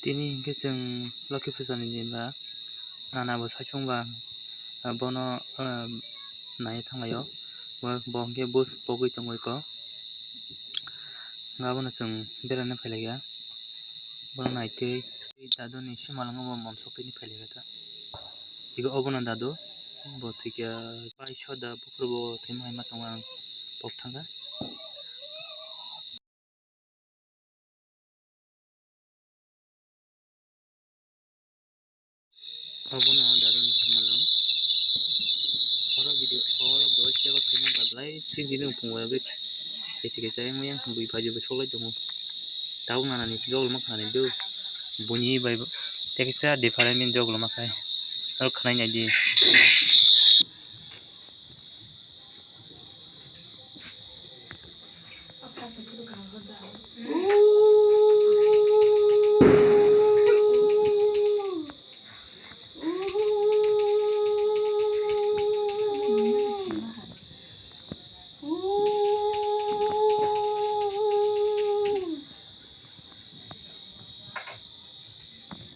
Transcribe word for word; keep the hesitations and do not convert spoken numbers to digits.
Tini hinkhe chwng Lokhi Puja ni din ba, nana bo saichung ba, ah, bono, ah, nai thanglaio. Bo, bo hinkhe bus pogwi tongwi ko. Nga bono chwng beraina phailaiya. Bono naitwi daduni simalwngo bo monsok twi phailaiya ta. Ego obono dadu, bo thwikha pai soda buphuru bo thwima hai ma tongo ang pok thangkha. Obono daduni simalwng. Oro video, oro bo step o thwima badlai, tin din phungo bai kisa kisa yang yang bui phai jebo soklai tongo. Tabuk nanani jogol ma khanani do. Buini bai bo. Tei kisa different min jogol ma khai. Aro khanai nai di.